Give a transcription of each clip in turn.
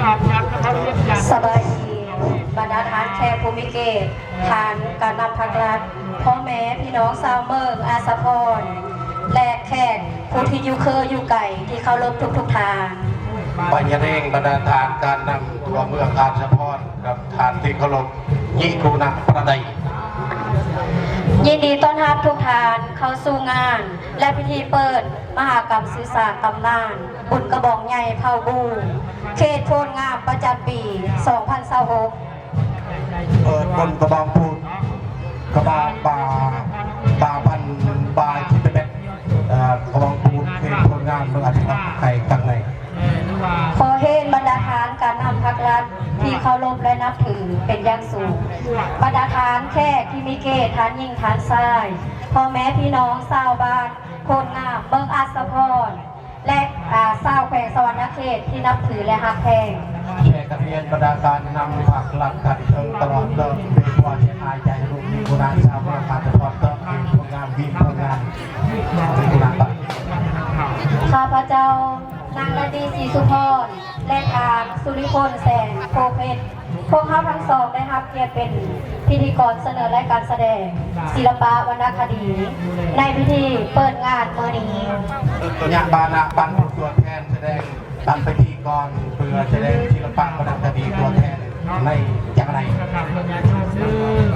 ສະບາຍດີ ບັນດາທ່ານແຂກຜູ້ມີກຽດ, ທ່ານການນຳພັກລັດ, ພໍ່ແມ່ພີ່ນ້ອງຊາວເມືອງອາດສະພອນ ແລະ ແຂກຜູ້ທີ່ຢູ່ເຄີຢູ່ໄກທີ່ເຄົາລົບທຸກໆທ່ານ. ບັນຍາເອງ ບັນດາທ່ານການນຳທົ່ວເມືອງອາດສະພອນ ກັບທ່ານທີ່ເຄົາລົບ ຍິຄຸນະປະໄດ. ຍິນດີຕ້ອນຮັບທຸກທ່ານເຂົ້າສູ່ງານ ແລະ ພິທີເປີດມະຫະກຳສື່ສານຕຳນານ ບຸນກະບອງໃຫຍ່ເຜົ່າບູ່ ເຂດໂພນງາມ ປະຈຳປີສອງພັນຊາວຫົກ. ເປີດບົນກະບອງພູດ ກະບອງບາ ບາພັນບາທີ່ເປັນແບບ ເອີ່ ກະບອງພູດ ເຂດໂພນງາມ ເມືອງອາດສະພອນ ໃຫ້ກັກໃນ. ຂໍຮຽນບັນດາທ່ານການນຳພັກລັດທີ່ເຄົາລົບ ແລະ ນັບຖືເປັນຢ່າງສູງ, ບັນດາທ່ານແຂກທີ່ມີກຽດ, ທ່ານຍິງ ທ່ານຊາຍ, ພໍ່ແມ່ພີ່ນ້ອງຊາວບ້ານໂພນງາມ ເມືອງອາດສະພອນ ແລະ ອາ ຊາວແຂວງສະຫວັນນະເຂດທີ່ນັບຖື ແລະ ຮັກແພງ. ແຂກນັກຮຽນ ບັນດາການນຳພັກລັດຂັ້ນເທິງຕະຫຼອດເຕີບ ເປັນຜູ້ເສຍຫາຍໃຈລູກມີຄຸນາຊາວເມືອງອາດສະພອນເຕີບ ເປັນຜົນງານ ມີຜົນງານ ມີຄຸນາໄປ. ຂ້າພະເຈົ້າ ນາງລາຕີ ສີສຸພອນ ແລະ ທ່ານ ສຸລິພົນ ແສງໂພເພັດ ພວກເຮົາທັງສອງໄດ້ຮັບກຽດເປັນພິທີກອນສະເໜີລາຍການສະແດງສິລະປະວັນນະຄະດີ ໃນພິທີເປີດງານມື້ນີ້. ຍະບານະ ປັນຜູ້ຕົວແທນສະແດງ ປັນພິທີກອນເພື່ອສະແດງສິລະປະວັນນະຄະດີຕົວແທນໃນຈັກໜ້ອຍ.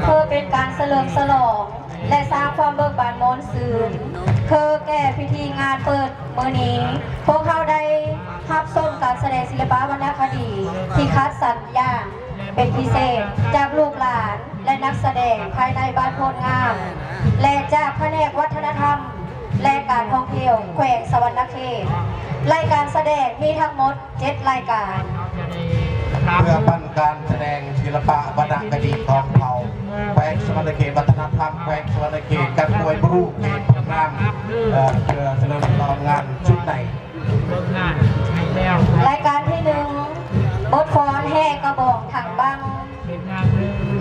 ເພື່ອເປັນການສະເຫຼີມສະຫຼອງ ແລະ ສ້າງຄວາມເບີກບານມ່ວນຊື່ນ ຄືແກ່ພິທີງານເປີດມື້ນີ້, ພວກເຮົາໄດ້ຮັບຊົມການສະແດງສິລະປະວັນນະຄະດີທີ່ຄັດສັນຢ່າງເປັນພິເສດຈາກລູກຫຼານ ແລະ ນັກສະແດງພາຍໃນບ້ານໂພນງາມ ແລະ ຈາກພະແນກວັດທະນະທຳ ແລະ ການທ່ອງທ່ຽວແຂວງສະຫວັນນະເຂດ. ລາຍການສະແດງມີທັງໝົດ ເຈັດລາຍການ. ເພື່ອປັນການສະແດງສິລະປະວັນນະຄະດີຂອງເຜົ່າແຂວງສະຫວັນນະເຂດ, ວັດທະນະທຳແຂວງສະຫວັນນະເຂດ ກັບມວຍບຣູເຂດໂພນງາມ ເອີ ເພື່ອສະເຫຼີມສະຫຼອງງານຊຸດໃນ. ລາຍການທີໜຶ່ງ ບົດຟ້ອນແຫ່ກະບອງຖັງບັງ.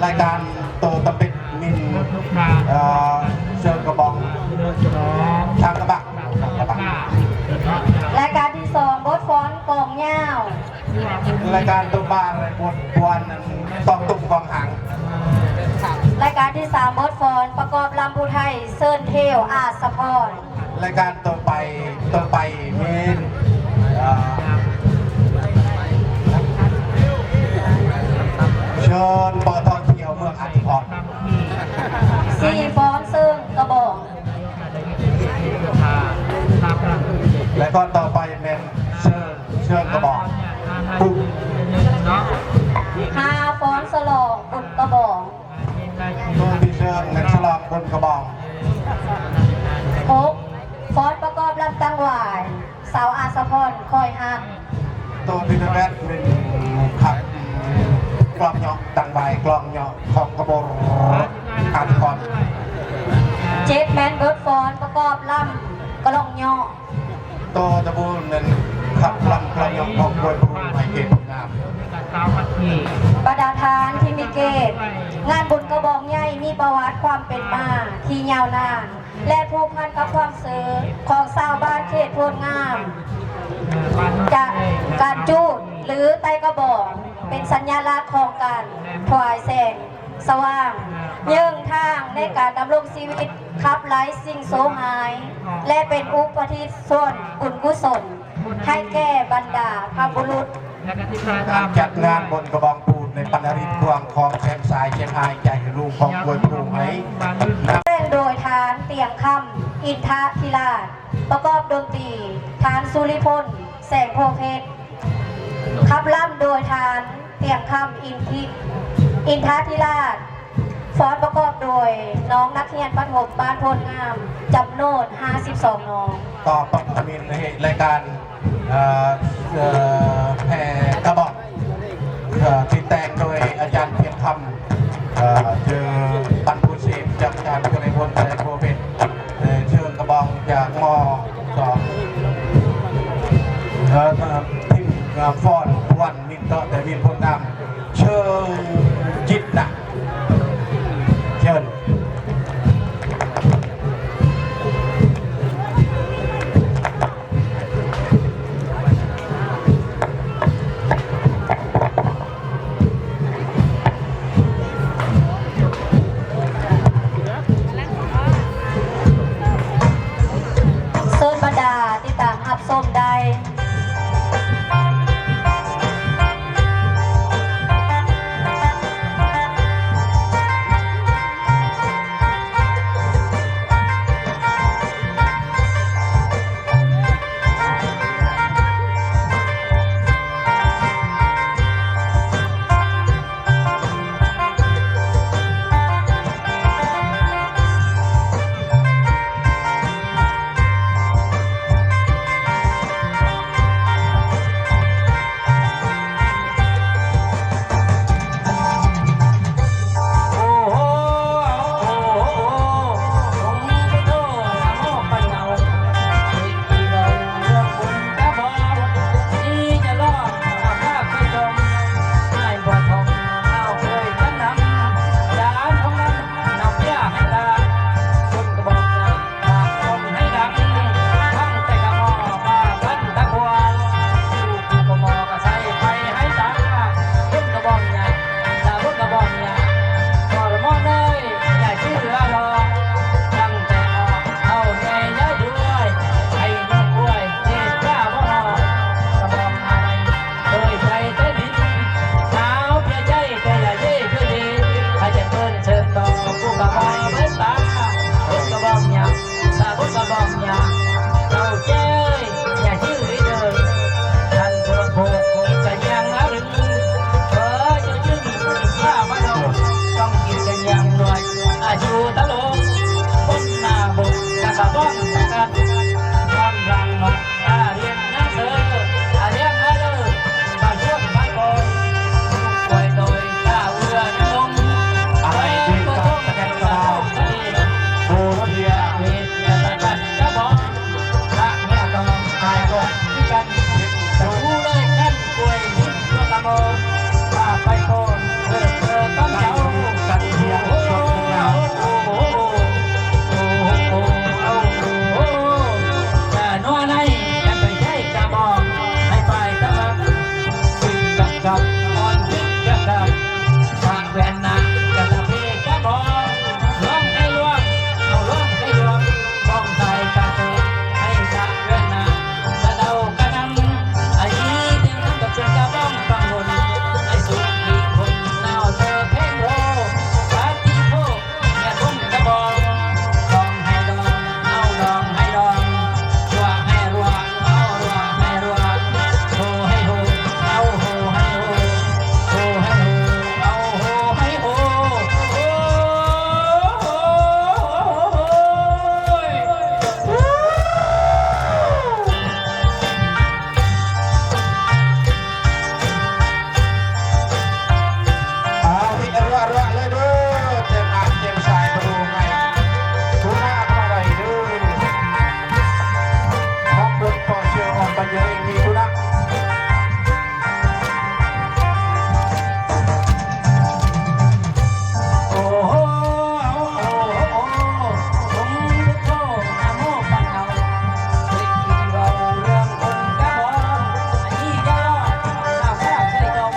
ລາຍການໂຕຕຳເປັດມິນ ເອີ ເຊີງກະບອງ ທາງກະບະ ທາງກະບະ. ລາຍການທີສອງ ບົດຟ້ອນກອງຍາວ. ລາຍການໂຕປາ ແລະ ບົດຟ້ອນຕອກຕຸ່ມກອງຫາງ. ລາຍການທີສາມ ບົດຟ້ອນປະກອບລຳຜູ້ໄທ ເຊີນເທວ ອາດສະພອນ. ລາຍການຕໍ່ໄປ ຕໍ່ໄປແມ່ນ ເອີ ເຊີນປໍທ່ອງທ່ຽວເມືອງອາດສະພອນ. ສີ່ ຟ້ອນເຊີງກະບອງ. ແລະ ກໍຕໍ່ໄປແມ່ນເຊີນ ເຊີງກະບອງ ປຸ້ງ. ຫ້າ ຟ້ອນສະຫຼອງບຸນກະບອງ. ໂຕທີເຊີນແມ່ນສະຫຼອງບຸນກະບອງ. ຫົກ ຟ້ອນປະກອບລຳຕັ້ງຫວາຍ ສາວອາດສະພອນ ຂ້ອຍຮັກ. ໂຕທີເຊີນແມ່ນຂັບກລອງເຍາະ ຕັ້ງຫວາຍກລອງເຍາະຂອງຂະບົນອາດສະພອນ. ເຈັດ ແມ່ນບົດຟ້ອນປະກອບລຳກລອງເຍາະ. ໂຕຕະບູນແມ່ນຂັບລຳກລອງເຍາະຂອງມວຍບຣູໃຫ້ເກດຜົນງາມ. ບັນດາທ່ານທີ່ມີກຽດ, ງານບຸນກະບອງໃຫຍ່ມີປະຫວັດຄວາມເປັນມາທີ່ຍາວນານ ແລະ ຜູກພັນກັບຄວາມເຊື່ອຂອງຊາວບ້ານເຂດໂພນງາມ. ຈະ ການຈູດ ຫຼື ໄຕ່ກະບອງ ເປັນສັນຍາລັກຂອງການຖວາຍແສງ ສະຫວ່າງເຢີ້ງທາງໃນການດຳລົງຊີວິດ, ຂັບໄລ່ສິ່ງໂຊຮ້າຍ ແລະ ເປັນອຸປະທິດສ່ວນບຸນກຸສົນໃຫ້ແກ່ບັນດາພະບຸລຸດ. ການຈັດງານບຸນກະບອງພູດ ໃນປັນອາລິດກວ້າງຂອງແສງສາຍ ແສງອາຍໃຈລຸງຂອງກວຍພູໄອ. ແຕ່ງໂດຍທ່ານ ຕຽງຄຳ ອິນທະທິລາດ ປະກອບດົນຕີ ທ່ານ ສຸລິພົນ ແສງໂພເພັດ. ຂັບລຳໂດຍທ່ານ ຕຽງຄຳ ອິນທິ ອິນທະທິລາດ. ຟ້ອນປະກອບໂດຍນ້ອງນັກຮຽນປະຖົມບ້ານໂພນງາມ ຈຳນວນຫ້າສິບສອງນ້ອງ. ຕໍ່ໄປແມ່ນລາຍການ ເອີ ເອີ ແຫ່ກະບອງ ເອີ ທີ່ແຕ່ງໂດຍອາຈານ ພຽງຄຳ ເອີ ເຈີປັນພູເສບ ຈາກອາຈານ ໂຄເລວົນ ແສງໂພເພັດ. ເອີ ເຊີງກະບອງຈາກ ມ.ສອງ ເອີ ທີມ ເອີ ຟ້ອນ ວັນ ມິນເຕາະ ແຕ່ມີຜົນງາມ ເຊີງຈິດນະ ເຊີນ. ພາໄປກ່ອນເທີດເທີດຕອນເຊົ້າ ກັນເພຍ ໂອ້ໂຫ ໂອ້ໂຫ ໂອ້ໂຫ ໂອ້ໂຫ ນວນໃຫ້ ກັນໄປໃຊ້ກະບອງ ໃຫ້ປາຍຕະວັນ ຕຶກກັບກັບ ອ່ອນຕຶກກັບກັບ ສະແຫວນນາ ກະຕະເພກະບອງ ລວງໃຫ້ລວງ ເອົາລວງໃຫ້ລວງ ກອງສາຍກະເຕີ ໃຫ້ສະແຫວນນາ ກະເດົາກະນຳ ອາຍ ເຕັມກະເປັນກະບອງຟັງບົນ ໃຫ້ສຸກມີຄົນນາວເທີເພງໂລ ປາຕິໂທ ແມ່ຄົນກະບອງ ລອງໃຫ້ລອງ ເອົາລອງໃຫ້ລອງ ລົວໃຫ້ລົວ ເອົາລົວໃຫ້ລົວ ໂຮໃຫ້ໂຮ ເອົາໂຮໃຫ້ໂຮ ໂຮໃຫ້ໂຮ ເອົາໂຮໃຫ້ໂຮ ໂຮ ເອົາ ເຮັດອະຣວະໆເລີຍເດີ ເຈັບອາບເຈັບສາຍບໍ່ຮູ້ໄງ ທຸນາບໍ່ໄດ້ເດີ ຮັບບົດປໍເຊອອອກບັນຍາເອງມີທຸນາ. ໂອ້ໂຫ ໂອ້ໂຫ ໂອ້ໂຫ ສົມພຸດໂທ ນະໂມປັດເອົາ ເຮັດກິນເວົ້າເລື່ອງຄົນກະບອງ ອັນນີ້ຢ່າລໍ ລາວພາໃສ່ຕົງ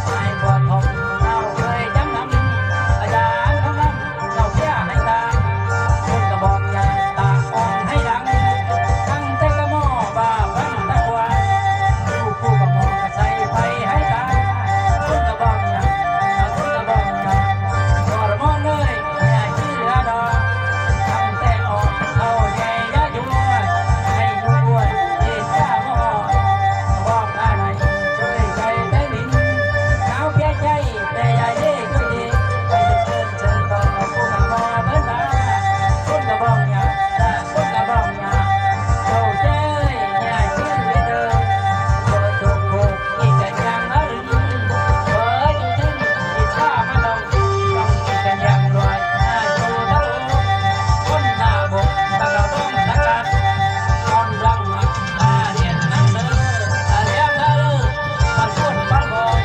ອ້າຍບໍ່ທ່ອງ ລາວເຄີຍຈຳນຳ ອາຈານທອງຄຳ ເຈົ້າເພຍໃຫ້ຕາ ຄົນກະບອງຢາກຕາອ່ອນໃຫ້ດັງ ຕັ້ງແຕ່ກະໝໍ້ບ່າຟັງຕະກວາ ຢູ່ຄູ່ກະໝໍ້ກະໃສ່ໄຟໃຫ້ຕາ ຄົນກະບອງຢາກ ຄົນກະບອງຢາກ ບໍ່ລະມອນເລີຍ ແມ່ຊິເຫຼືອດອກ ຕັ້ງແຕ່ອອກເຂົ້າໃຫຍ່ຢາຢວດ ໃຫ້ຢູ່ອວດເດຊາມະຫອດ ກະບອງອາໄນ ເຄີຍໃສ່ແຕ່ໜິງ ໜາວເພຍໃຈ ແຕ່ຢ່າເດໂກເດ ໃຫ້ເຊີນ ເຊີນຕໍ່ຜູ້ນຳໝໍ້ເພິ່ນວ່າ ຄົນກະບອງຫຍ້າ ຄົນກະບອງຫຍ້າ ເຈົ້າເຈີຍ ຫຍ້າຊື່ເດີ ເບີດທຸກໂຄກ ອີກກະຍັງມາລຶງ ເບີດຢູ່ເທິງ ອີກພາມານອງ ຕ້ອງອີກກະຍັງລວຍ ມາຢູ່ທະໂລ ຄົນໜ້າບົກ ຕະກະບອງຕະກັດ ອ່ອນລັງ ມາຮຽນນຳເດີ ອາລຽມເດີ ມາຊວນຟັງບອຍ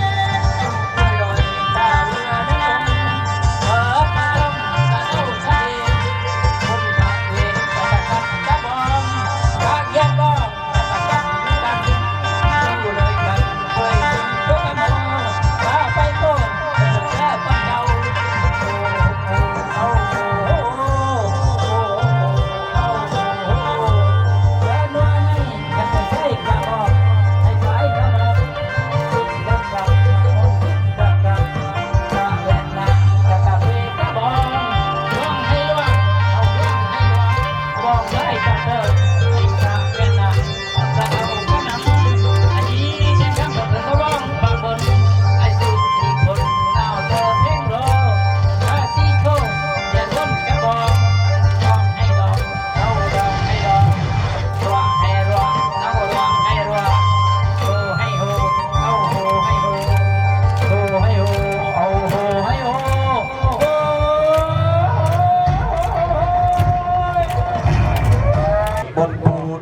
ບົນປູດ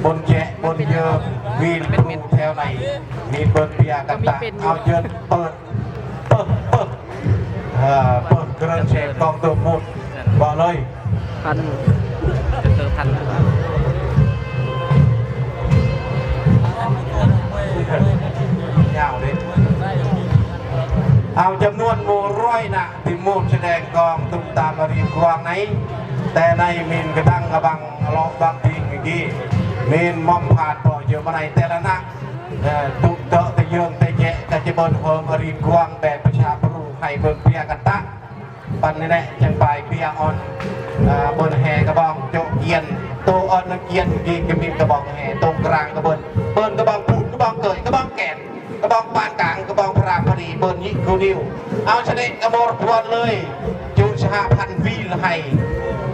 ບົນແຈະ ບົນເຢີບ ວີນ ບລູ ແຖວໃນ ມີເປີດເບຍກັນຕາ ເອົາເຈີນເປີດ ເປີດ ເປີດ ເອີ ເປີດເກີນແສງກອງຕົວໝົດ ບໍ່ເລີຍ ພັນ ເກີນພັນ ຍາວເດ້ ເອົາຈຳນວນໝູ່ຮ້ອຍນະ ທີ່ໝູ່ສະແດງກອງຕຸ້ມຕາມອາຣີກວາງໃນ ແຕ່ໃນມີນກະດັງອະບັງ ເລາະບັກຕິງກີ້ ມີນມອມພາດບໍ່ເຢີມາໃນແຕ່ລະນະ ເອີ ຕຸເຕາະຕະເຍີງຕະແຍະກະຈະເບິ່ນເຮີມອາຣີກວາງແບບປະຊາບຣູ ໃຫ້ເບິ່ງເບຍກັນຕະ ປັນນີ້ແຫຼະ ຈັ່ງປາຍເບຍອ່ອນ ເອີ ເບິ່ນແຫ່ກະບອງໂຈະກຽນ ໂຕອ່ອນກຽນກີ້ກະມີກະບອງແຫ່ ໂຕກາງກະເບິ່ນ ເບິ່ນກະບອງພູນ ກະບອງເກີຍ ກະບອງແກ່ນ ກະບອງປານກາງ ກະບອງພະຣາມພະດີ ເບີນຍິກກູນິວ ເອົາຊະເນກະໂມຣພວນເລີຍ ຈູສະຫະພັນວີລະໄຮ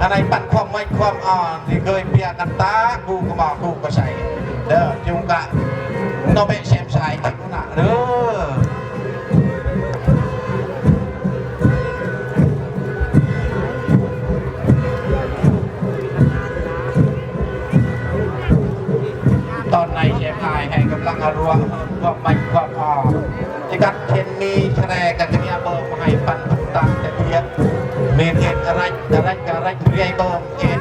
ອັນໃດປັດຄວາມໄມ້ຄວາມອ່ອນ ທີ່ເຄີຍເປຍກັນຕາກູກະໝໍ້ກູກະໄຊ ເດີ ຈຸງກະ ໂຕເບະແຊມຊາຍ ຕັກນະເດີ. ຕອນໃນແຊມຊາຍໃຫ້ກຳລັງອາລົມ ຄວາມໄມ້ຄວາມອ່ອນ ຈະກັດເຂັນມີແຊແລກະເກຍເບິ່ງໃຫ້ປັນຜູ້ຕາງແຕ່ເບຍ ເມນເຮັດອະໄລ ອະໄລກະໄລເກຍເບິ່ງເອັດ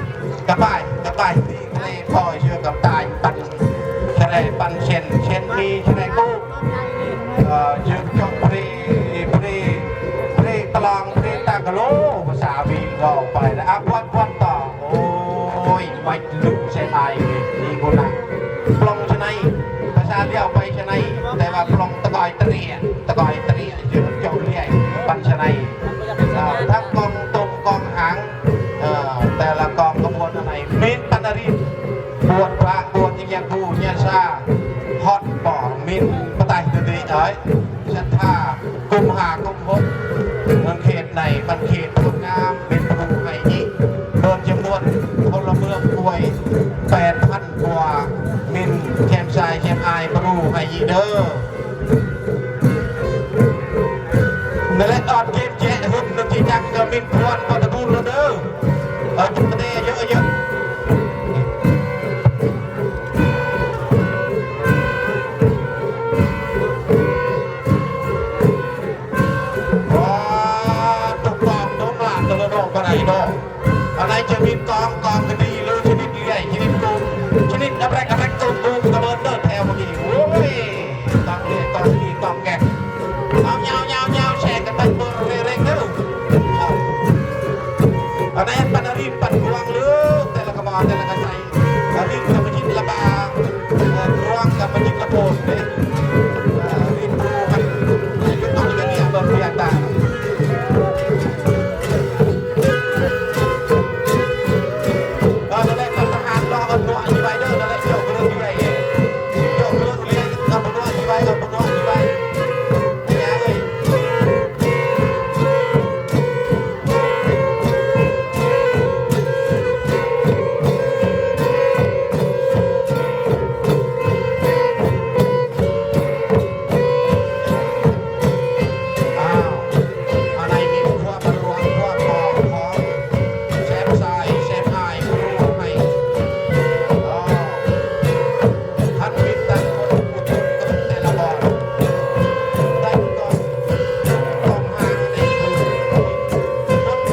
ກະບາຍ ກະບາຍຕີເກຍ ພໍເຊື່ອກັບຕາຍປັນແຊແລກ ປັນເຊັ່ນ ເຊັ່ນມີແຊແລກກູ ເອີ ເຊີນຈອກເພຣ ເພຣ ເພຣຕະລອງ ເພຣຕາກະໂລ ພາສາວີເວົ້າໄປລະ ອາ ພວນ ພວນຕໍ່ ໂອ້ຍ ໄວລຸໃສ່ອາຍນີ້ກູນະ ປອງຊະໄນ ພາສາລຽວໄປຊະໄນ ແຕ່ວ່າປອງຕະກອຍເຕຣຍ ຕະກອຍເຕຣຍ ເຈີເຈົ້າເລຍ ປັນຊະໄນ ເອີ ທັງກອງຕົມກອງຫາງ ເອີ ແຕ່ລະກອງຂະບວນອັນໃດ ເມນປັນນະຣີ ບວດພະ ບວດອີ່ຫຍັງ ຜູ້ຍາຊາ ຮອດບໍ່ ເມນປະໄຕເດເດເອີຍ ສັດທາ ກຸ່ມຫ້າກຸ່ມຫົກ ເມືອງເຂດໃນ ບ້ານເຂດ ໂພນງາມ ເປັນຜູ້ໃຫ້ອີກ ເບິ່ງຈຳນວນພົນລະເມືອງກວຍ ແປດພັນກວ່າ ມິນແຄມຊາຍແຄມອາຍ ປະດູໃຫ້ອີກເດີ. ນັ້ນແຫຼະ ອອດເກມແຈະຫຶມນະຈິຈັງ ກະມິນພວນ ປະຕະບູນເດີ ເອີ ຈຸດກະແດເຍອະໆ. ວ້າ ຕົກກອງຕົກຫຼານ ຕົກລະດອກປານໃດດອກ ອັນໃດຈະມີກອງ ກອງກະດີ ຫຼື ຊະນິດເລື່ອຍ ຊະນິດກູ ຊະນິດອະແບກ ອະແບກ ຕູນກູ ກະເບີນເດີ ແຖວມື້ກີ້ ໂອ້ຍ ກອງເລື່ອຍ ກອງກະດີ ກອງແກກ ເອົາ ຍາວ ຍາວ ຍາວ ແຊກັນໄປເບີເຣເຣເດີ ອັນໃດປັນອາຣີ ປັນກວາງ ຫຼື ແຕ່ລະກະບອກ ແຕ່ລະກະໄຊ ອາຣີ ກຳມະຈິດລະບາ ເອີ ກວາງ ກຳມະຈິດລະໂພນເດ້ ເອີ ຣີບຮູ້ກັນ ຢຸດເອົາເລື່ອຍ ເບິ່ງເລື່ອຍຕາ ເອີ ນັ້ນແຫຼະ ທະຫານລໍເອົາຕົວນີ້ໄວ້ເດີ ນັ້ນແຫຼະ ເຈົ້າເລື່ອຍ ເຈົ້າເລື່ອຍ ເອົາຕົວນີ້ໄວ້ ເອົາຕົວນີ້ໄວ້ ຢ່າເອີຍ. ອ້າວ ອັນໃດມີຄວາມລວມ ຄວາມປອງຂອງແຊມຊາຍ ແຊມອາຍ ຮູ້ໃຫ້ ເອີ ຄັນມີຕ່າງຄົນຜູ້ຄົນແຕ່ລະບ່ອນ ໄດ້ກອງ ກອງຫາງໃນມື ຄົນເກີດ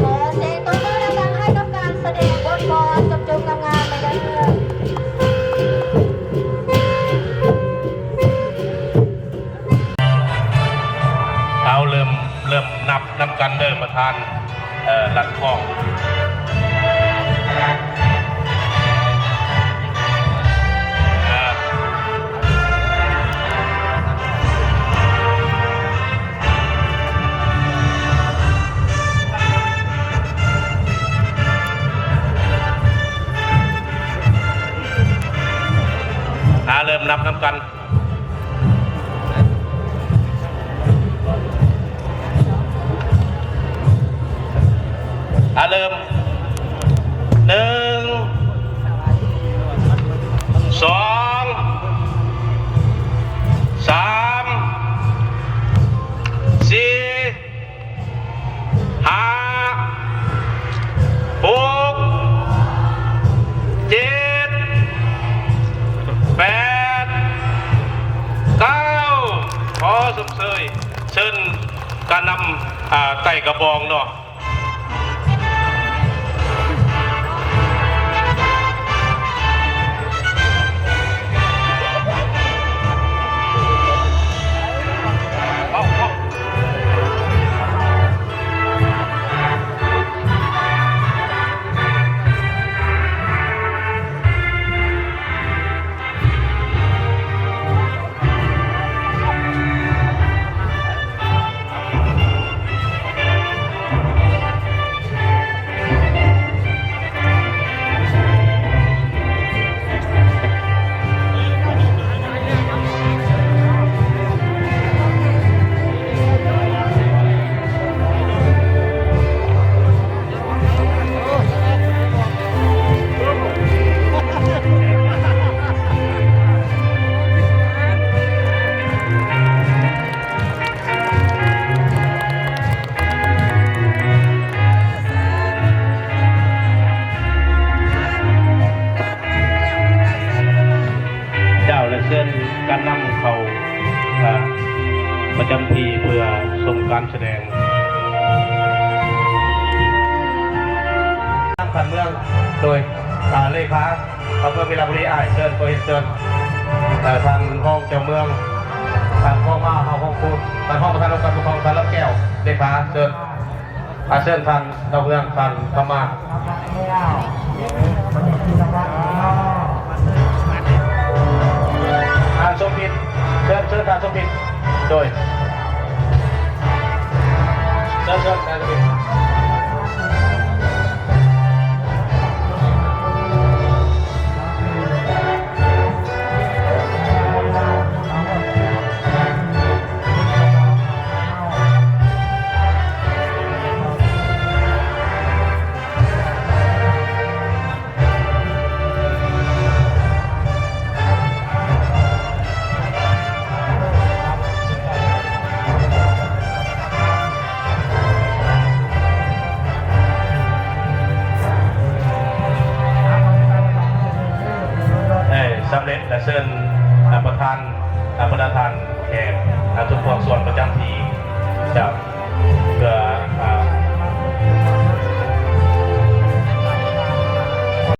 ຂໍສຽງຕົບມືດັງໆໃຫ້ກັບການສະແດງບົດກອນຈົບໆງາມໆໄປເດີ. ເອົາ ເລີ່ມ ເລີ່ມນັບນຳກັນເດີ ປະທານ ເອີ ລັດຂອງ ເອີ ອ່າ ເລີ່ມນັບນຳກັນ. ອ່າ ເລີ່ມ ໜຶ່ງ ສອງ ສາມ ສີ່ ຫ້າ ຫົກ ເຈັດ ແປດ ເກົ້າ ຂໍຊົມເຊີຍ ເຊີນການນຳ ອ່າ ໄຕ່ກະບອງເນາະ. ເຂົ້າ ເອີ ປະຈຳທີ່ເພື່ອຊົມການສະແດງ. ທ່ານເມືອງ ໂດຍ ເອີ ເລຂາ ເມືອງວິລະບູລີ ອ້າຍ ເຊີນ ຂໍຮຽນເຊີນ. ເອີ ທ່ານຮອງເຈົ້າເມືອງ ທ່ານຮອງມາ ເຮົາຮອງຄູ ທ່ານຮອງປະທານອົງການປົກຄອງ ທ່ານລຳແກ້ວ ເລຂາ ເຊີນ. ອາ ເຊີນທ່ານດາວເຮືອງ ທ່ານຄຳມາ ທ່ານສົມພິດ ເຊີນ ເຊີນທ່ານສົມພິດ ໂດຍ ເຊີນ ເຊີນທ່ານສົມພິດ. ໄດ້ສຳເລັດ ແລະ ເຊີນ ອາ ປະທານ ອາ ບັນດາທ່ານແຂກ ອາ ທຸກພາກສ່ວນປະຈຳທີ່ ຈາກ ເພື່ອ